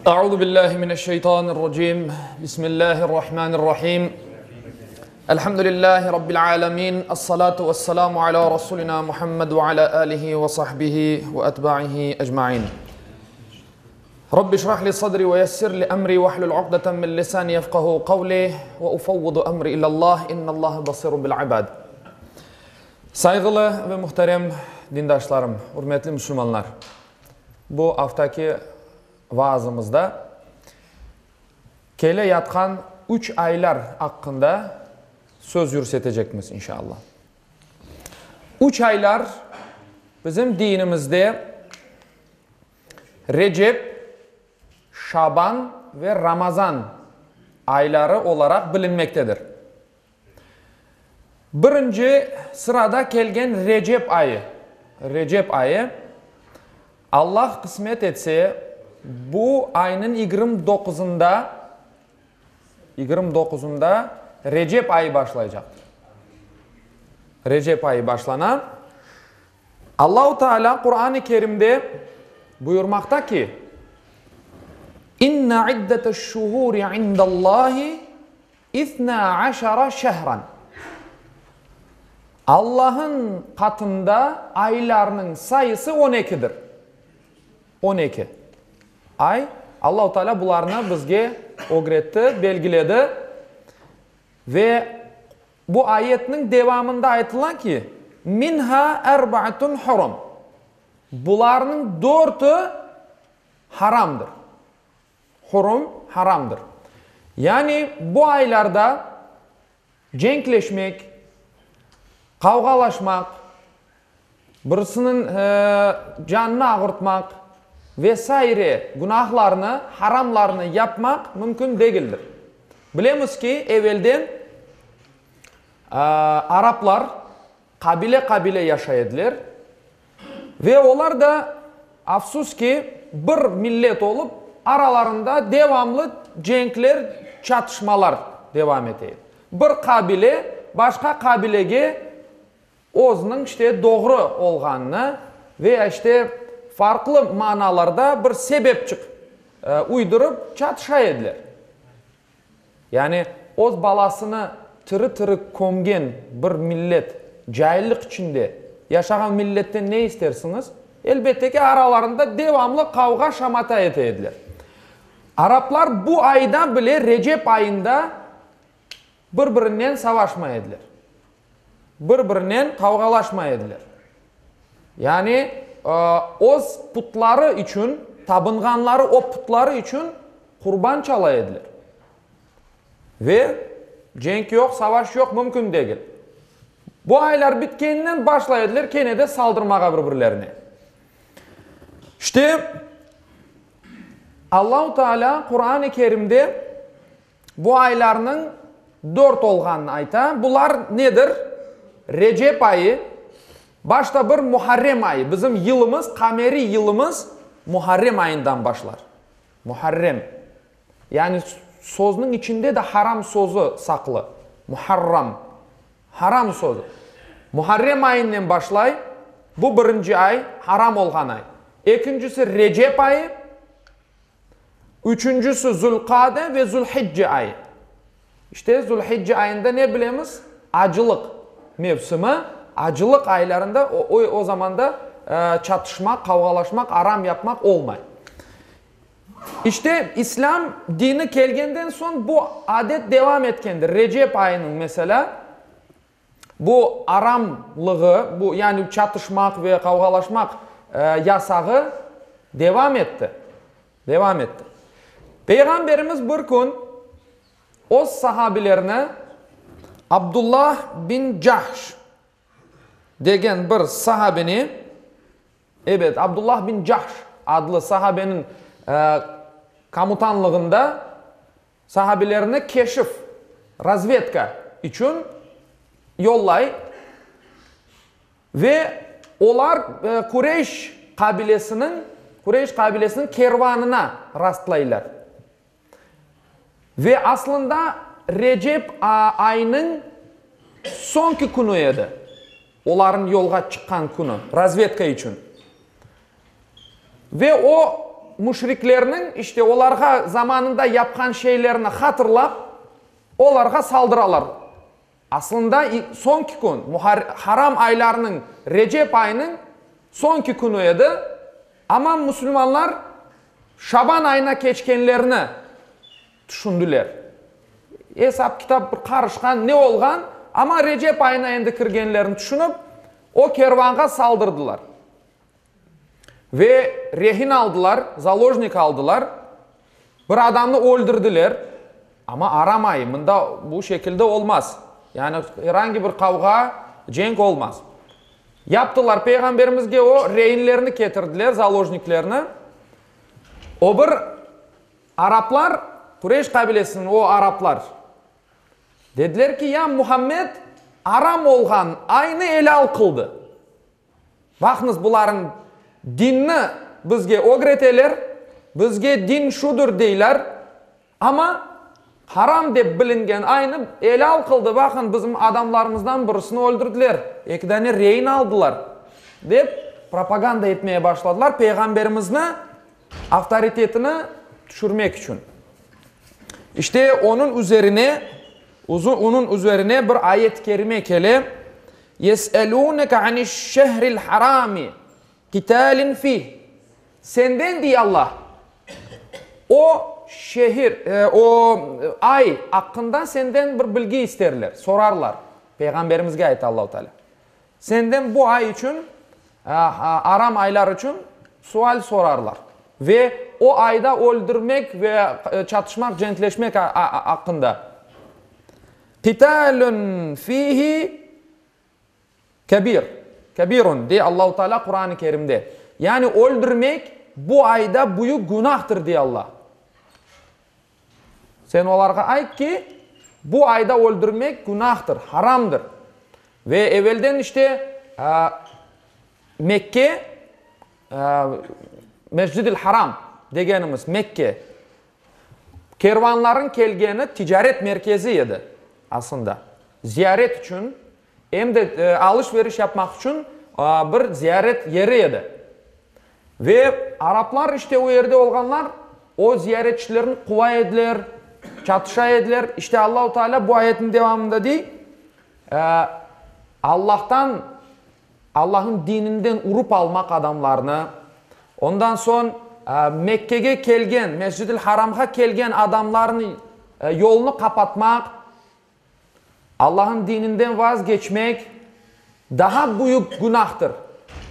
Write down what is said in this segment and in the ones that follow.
Euzu billahi mineşşeytanirracim. Bismillahirrahmanirrahim. Elhamdülillahi rabbil alamin. Essalatu vesselamu ala rasulina Muhammed ve ala alihi ve sahbihi ve etbaihi ecmaîn. Rabbi şrah li sadri ve yessir li emri ve hlul uqdeten min lisani yefqahu qavli ve ufevvidu emri ilallah innallaha basirun bil ibad. Sayğılı ve muhterem dindaşlarım, ürmetli müslümanlar! Bu aftaki vaazımızda kele yatqan üç aylar aqqında söz yürsetecekmiz, inşallah. Üç aylar bizim dinimizde Recep, Şaban ve Ramazan ayları olaraq bilinmektedir. Birinci sırada kelgen Recep ayı, Recep ayı, Allah qısmet etse, bu aynıñ 29-ında, 29-ında Recep ayı başlaycaqtır. Recep ayı başlana. Allahu Teala Quran-ı Kerimde buyurmaqta ki, İnne iddeteş-şuhuri indallahi İsna aşara şehran. Allah'ın qatında aylarnıñ sayısı on ekidir. 12 ay. Allahu Teala bularnı bizge ögretti, belgiledi. Ve bu ayetniñ devamında aytıla ki, Minha erbaatun hurum. Bularnıñ dörtü haramdır. Hurum, haramdır. Yani bu aylarda cenkleşmek, qavğalaşmaq, birisiniñ canını ağırtmaq ve saire günahlarnı, haramlarnı yapmaq mümkün degildir. Bilemiz ki, evelden araplar qabile-qabile yaşay ediler ve olar da, afsus ki, bir millet olıp, aralarında devamlı cenkler, çatışmalar devam ete edi. Bir qabile başqa qabilege özüniñ, işte, doğru olğanını ve ya, işte, farqlı manalarda bir sebepçik uydurıp çatışa ediler. Yani, öz balasını tiri-tiri kömgen bir millet, caillik içinde yaşağan milletten ne istersiñiz? Elbette ki, aralarında devamlı qavğa-şamata ete ediler. Araplar bu ayda bile, Recep ayında bir-birinen savaşmay ediler. Bir-birinen qavğalaşmay ediler. Yani, öz putları içün, tabınğanları o putları içün qurban çala ediler. Ve cenk yoq, savaş yoq, mümkün degil. Bu aylar bitkeninen başlay ediler kene de saldırmağa bir-birlerine. İşte, Allahu Teala Quran-ı Kerimde Bu aylarnıñ dört olğanını ayta. Bular nedir? Recep ayı, başta bir Muharrem ayı, bizim yılımız, qameriy yılımız Muharrem ayından başlar. Muharrem. Yani sözniñ içinde de haram sözü saqlı. Muharram. Haram sözü. Muharrem ayınen başlay, bu birinci ay, haram olğan ay. Ekincisi Recep ayı. Üçüncisi Zülqade ve Zülhicce ayı. İşte, Zülhicce ayında ne bilemiz? Acılıq mevsimi. Acılıq aylarında o, o zamanda çatışmaq, qavğalaşmaq, aram yapmaq olmay. İşte, İslâm dini kelgenden soñ bu adet devam etkendir. Recep ayınıñ, meselâ, Bu aramlığı, bu yani çatışmaq ve qavğalaşmaq yasağı devam etti. Devam etti. Peyğamberimiz bir kün öz sahabilerine Abdullah bin Cahş degen bir sahabini, ebet, Abdullah bin Cahş adlı sahabeniñ komutanlığında Sahabilerini keşif, razvedka, içün yollay ve olar Kureyş qabilesiniñ, Kureyş qabilesiniñ kervanına rastlaylar. Ve aslında Recep ayınıñ soñki künü edi, olarnıñ yolğa çıqqan künü, razvedka içün. Ve o. müşriklerniñ, işte, olarğa zamanında yapqan şeylerini hatırlap, olarğa saldıralar. Aslında, soñki kün, haram aylarınıñ, Recep ayınıñ soñki künü edi, amma musulmanlar Şaban ayına keçkenlerini tüşündiler. Esap-kitap bir qarışqan, ne olğan, amma Recep ayına endi kirgenlerini tüşünip, o kervanğa saldırdılar. Ve rehin aldılar, zalojnik aldılar, bir adamnı öldürdiler, amma aram ayı, mında bu şekilde olmaz, yani er angi bir qavğa, cenk olmaz. Yaptılar, Peyğamberimizge o reinlerni ketirdiler, zalojniklerni. O bir araplar, Qureyş qabilesiniñ o araplar, dediler ki, ya Muhammed aram olğan aynı elâl qıldı. Baqıñız, bularıñ dinni bizge ögreteler, bizge din şudır deyler, amma haram dep bilingen aynı elâl qıldı, baqın, bizim adamlarımızdan birisini öldürdiler, eki dane rein aldılar, dep propaganda etmeye başladılar, Peyğamberimizni avtoritetini tüşürmek içün. İşte, onıñ üzerine, onıñ üzerine bir ayet-i kerime kele, Yes'elûneke aniş-şehril harâmi qitâlin fih. Senden, dey Allah, o şehir, o ay aqqında senden bir bilgi isterler, sorarlar. Peyğamberimizge ayta Allahu Teala. Senden bu ay içün, aram aylar içün sual sorarlar. Ve o ayda öldürmek ve çatışmaq, cenkleşmek aqqında. Qitalun fihi kebir, kebirun, dey Allahu Teala Quran-ı Kerimde. Yani öldürmek bu ayda büyük günahtır, dey Allah. Sen olarğa ayt ki, bu ayda öldürmek günahtır, haramdır. Ve evelden işte Mekke, Mescid-il Haram degenimiz Mekke, Kervanlarıñ kelgeni ticaret merkezi edi, aslında. Ziyaret içün, em de alış-veriş yapmaq içün bir ziyaret yeri edi. Ve araplar, işte, o yerde olğanlar, o ziyaretçilerni quva ediler, çatışa ediler. İşte, Allahu Teala bu ayetniñ devamında dey, Allahtan Allahnıñ dininden urıp almaq adamlarnı, ondan soñ Mekkege kelgen, Mescid-il Haramğa kelgen adamlarnıñ yolunı qapatmaq, Allahnıñ dininden vazgeçmek daha büyük günahtır,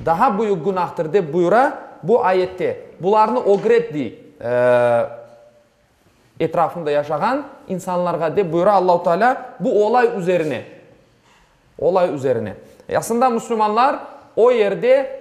daha büyük günahtır, dep buyura bu ayette. Bularnı ögret, dey, etrafında yaşağan insanlarğa, dep buyura Allahu Teala bu olay üzerine. Olay üzerine. Aslında musulmanlar o yerde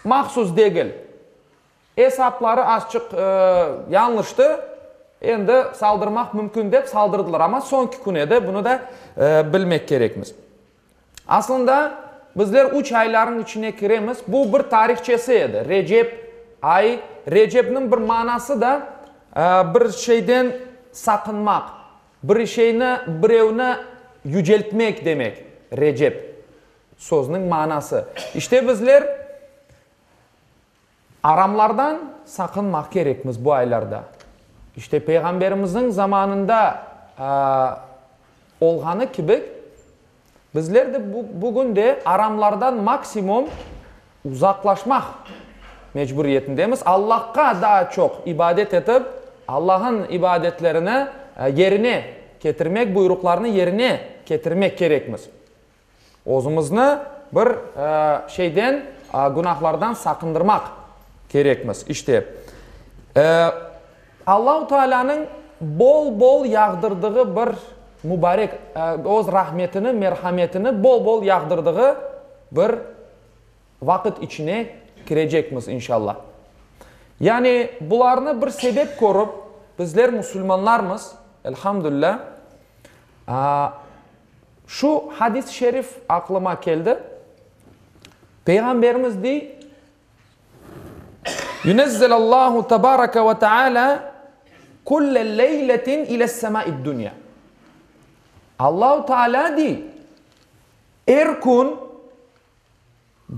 mahsus degil. Esapları azçıq yañlıştı, endi saldırmaq mümkün dep saldırdılar. Amma soñki kün edi, bunı da bilmek kerekmiz. Aslında bizler üç aylarnıñ içine kiremiz. Bu bir tarihçesi edi. Recep ayı. Recepniñ bir manası da bir şeyden saqınmaq. Bir şeyni, birevni yüceltmek demek, Recep sözüniñ manası. İşte bizler aramlardan saqınmaq kerekmiz bu aylarda. İşte Peyğamberimizniñ zamanında olğanı kibi, Bizler de bugün de aramlardan maksimum uzaqlaşmaq mecburiyetindemiz. Allahqa daa çoq ibadet etip, Allah'ın ibadetlerini yerine ketirmek, buyruqlarını yerine ketirmek kerekmiz. Özümizni bir şeyden, günahlardan saqındırmaq kerekmiz. İşte, Allahu Tealânıñ bol-bol yağdırdığı bir mübarek, öz rahmetini, merhametini bol-bol yağdırdığı bir vaqıt içine kirecekmiz inşallah. Yani bularnı bir sebep körip, bizler musulmanlarmız, elhamdülilâ, şu hadis-i şerif aqlıma keldi, Peyğamberimiz dey, Yunezzelallahu tebareke ve teala kulle leyletin ile's-sema'id dunya. Allahu Teala dey, er kün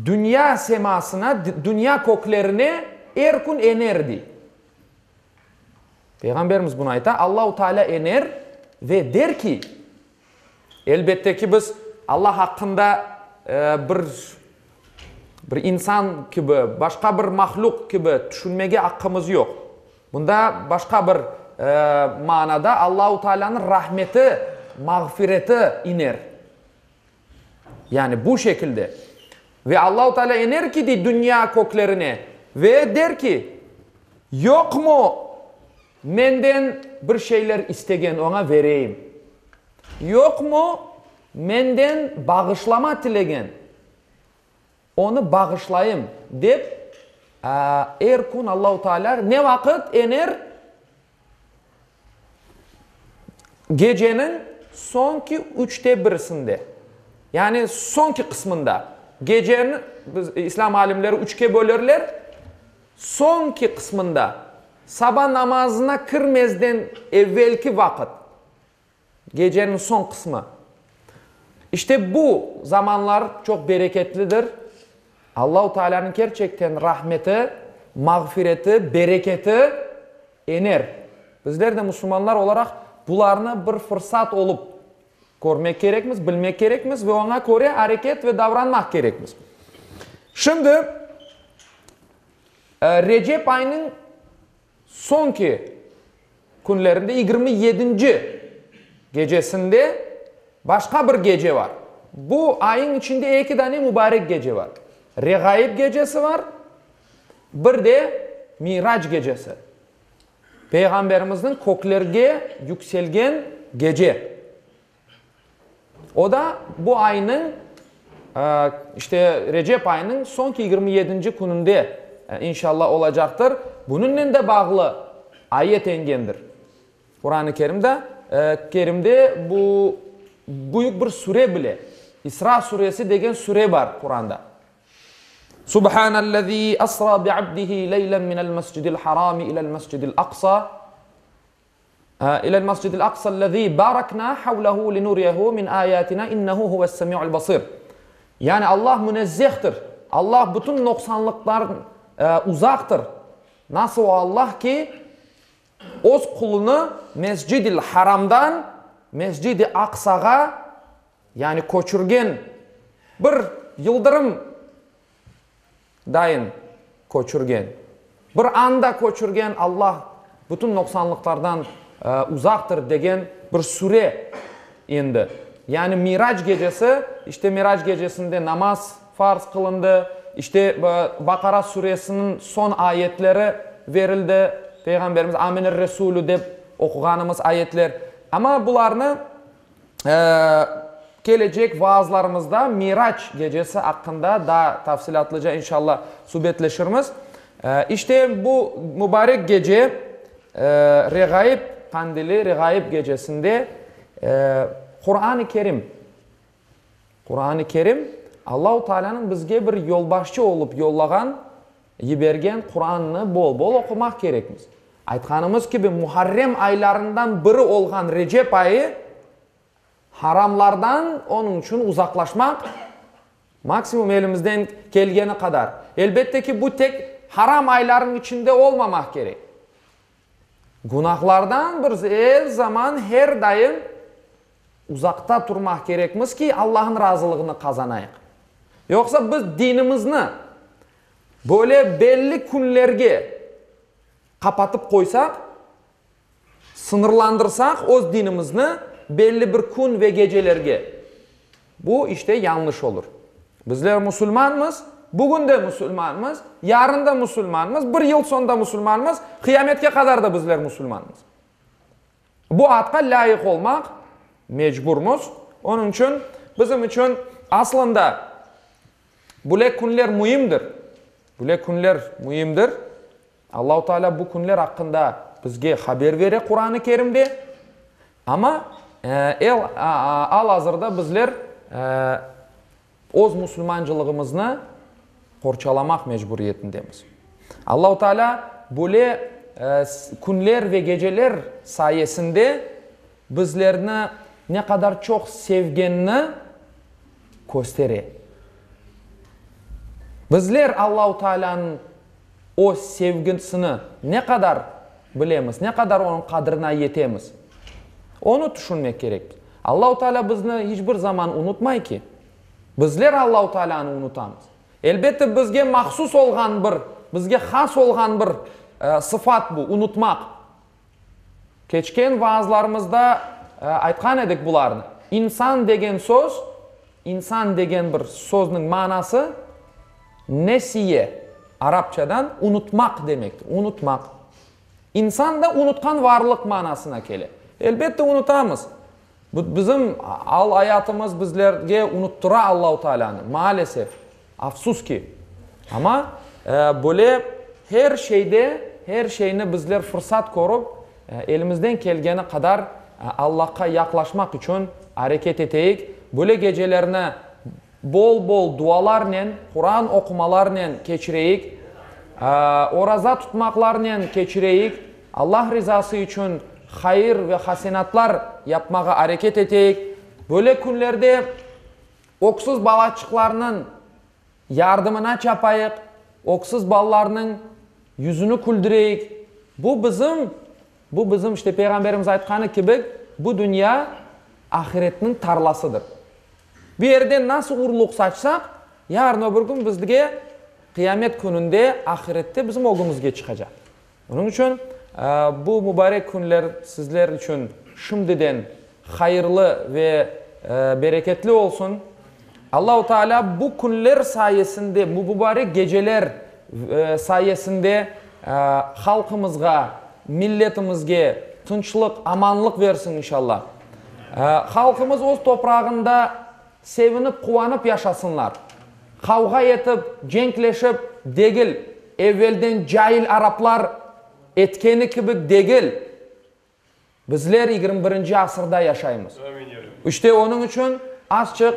dünya semasına, dünya köklerine er kün ener, dey. Peyğamberimiz bunı ayta, Allahu Teala ener ve der ki, Elbette ki, biz Allah aqqında bir bir insan kibi, başqa bir mahlüq kibi tüşünmege aqqımız yoq. Bunda başqa bir manada Allahu Tealanıñ rahmeti, mağfireti iner. Yani bu şekilde. Ve Allahu Teala ener ki, dey, dünya köklerine ve der ki, Yoqmu menden bir şeyler istegen, oña vereyim? Yoqmu menden bağışlama tilegen, onı bağışlayım? dep, er kün Allahu Teala ne vaqıt ener? Geceniñ soñki üçte birisinde, yani soñki qısmında, geceni biz islâm alimleri üçke bölerler, soñki qısmında, saba namazına kirmezden evvelki vaqıt, geceniñ soñ qısmı. İşte bu zamanlar çoq bereketlidir. Allahu Tealânıñ kerçekten rahmeti, mağfireti, bereketi ener. Bizler de musulmanlar olaraq bularnı bir fırsat olıp körmek kerekmiz, bilmek kerekmiz ve oña köre areket ve davranmaq kerekmiz. Şimdi Recep ayınıñ soñki künlerinde, 27-nci gecesinde başqa bir gece bar. Bu ayıñ içinde eki dane mubarek gece bar. Reğaib gecesi bar, bir de Mirac gecesi. Peyğamberimizniñ köklerge yükselgen gece. O da bu aynıñ, işte, Recep ayınıñ soñki 27-nci kününde, inşallah, olacaqtır. Bunıñnen de bağlı ayet engendir. Quran-ı Kerimde, Kerimde bu büyük bir sure bile, İsra suresi degen sure bar Quranda. Subhanellezî asra bi'abdihi leylen minel mescidil harami ilel mescidil aqsa İlel mescidil aqsallezî baraknâ havlehu linuriyehu min âyâtinâ innehu huves-semî'ul basîr. Yani Allah münezzehtir. Allah bütün noqsanlıqtan uzaqtır. Nasıl o Allah ki, Öz qulunı Mescid-il Haramdan Mescid-i Aqsağa, yani köçürgen bir yıldırım dayın köçürgen, bir anda köçürgen Allah bütün noqsanlıqlardan uzaqtır degen bir sure indi. Yani Mirac gecesi, işte Mirac gecesinde namaz farz qılındı, işte Baqara suresiniñ soñ ayetleri verildi, Peyğamberimiz Amener-Resulü dep oquğanımız ayetler. Amma bularnı Kelecek vaazlarımızda Mirac gecesi aqqında daa tafsilâtlıca inşallah subetleşirmiz. İşte, bu mübarek gece, Reğaib qandili, Reğaib gecesinde Quran-ı Kerim, Quran-ı Kerim, Allahu Taalânıñ bizge bir yolbaşçı olıp yollağan, yibergen Qurannı bol-bol oqumaq kerekmiz. Aytqanımız kibi, Muharrem aylarından biri olğan Recep ayı haramlardan onıñ içün uzaqlaşmaq maksimum elimizden kelgeni qadar. Elbette ki, bu tek haram aylarnıñ içinde olmamaq kerek. Günahlardan biz er zaman, her daim uzaqta turmaq kerekmiz ki, Allahnıñ razılığını qazanayıq. Yoqsa biz dinimizni böyle belli künlerge qapatıp qoysaq, sıñırlandırsaq öz dinimizni belli bir kün ve gecelerge, bu işte yañlış olur. Bizler musulmanmız, bugün de musulmanmız, yarın da musulmanmız, bir yıl soñ da musulmanmız, qıyametke qadar da bizler musulmanmız. Bu adqa lâyıq olmaq mecburmız. Onıñ içün bizim içün aslında böyle künler müimdir. Böyle künler müimdir. Allahu Teala bu künler aqqında bizge haber bere Quran-ı Kerimde. Amma el al-azırda bizler öz musulmancılığımıznı qorçalamaq mecburiyetindemiz. Allahu Teala böyle künler ve geceler sayesinde bizlerni ne qadar çoq sevgenini köstere. Bizler Allahu Tealanıñ. O sevgisini ne qadar bilemiz, ne qadar onıñ qadrına yetemiz? Onı tüşünmek kerekmiz. Allahu Teala bizni hiç bir zaman unutmay ki. Bizler Allahu Tealanı unutamız. Elbette, bizge mahsus olğan bir, bizge has olğan bir sıfat bu, unutmaq. Keçken vaazlarımızda aytqan edik bularnı. İnsan degen söz, insan degen bir sözniñ manası nesiye, arapçadan unutmaq demektir, unutmaq. İnsan da unutqan varlıq manasına kele. Elbette, unutamız. Bu bizim al-ayatımız bizlerge unuttıra Allahu Tealanı, maalesef, afsus ki. Amma böyle her şeyde, her şeyni bizler fırsat körip, elimizden kelgeni qadar Allahqa yaqlaşmaq içün areket eteyik. Böyle gecelerni Bol-bol dualarnen, Quran oqumalarnen keçireyik, oraza tutmaqlarnen keçireyik, Allah rizası içün hayır ve hasenatlar yapmağa areket eteyik. Böyle künlerde öksüz balaçıqlarnıñ yardımına çapayıq, öksüz balalarnıñ yüzüni küldüreyik. Bu bizim, bu bizim, işte, Peyğamberimiz aytqanı kibi, bu dünya ahiretniñ tarlasıdır. Bir yerden nasıl urluq saçsaq, yarın öbür kün bizge qıyamet kününde, ahirette bizim ögümizge çıqacaq. Onıñ içün bu mübarek künler sizler içün şimdiden hayırlı ve bereketli olsun. Allahu Teala bu künler sayesinde, bu mübarek geceler sayesinde halqımızğa, milletimizge tınçlıq, amanlıq versin inşallah. Halqımız öz toprağında sevinip, quvanıp yaşasınlar. Qavğa etip, cenkleşip degil, evvelden cail araplar etkeni kibi degil. Bizler 21-nci asırda yaşaymız. İşte onıñ içün azçıq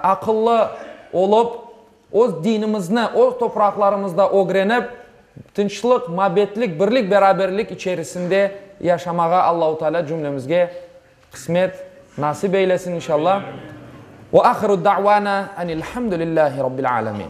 aqıllı olıp, öz dinimizni öz topraqlarımızda ögrenip, tınçlıq, mabetlik, birlik-beraberlik içerisinde yaşamağa Allahu Teala cümlemizge qısmet, nasip eylesin inşallah. Ve ahiru da'vana enilhamdülillahi rabbil alemin.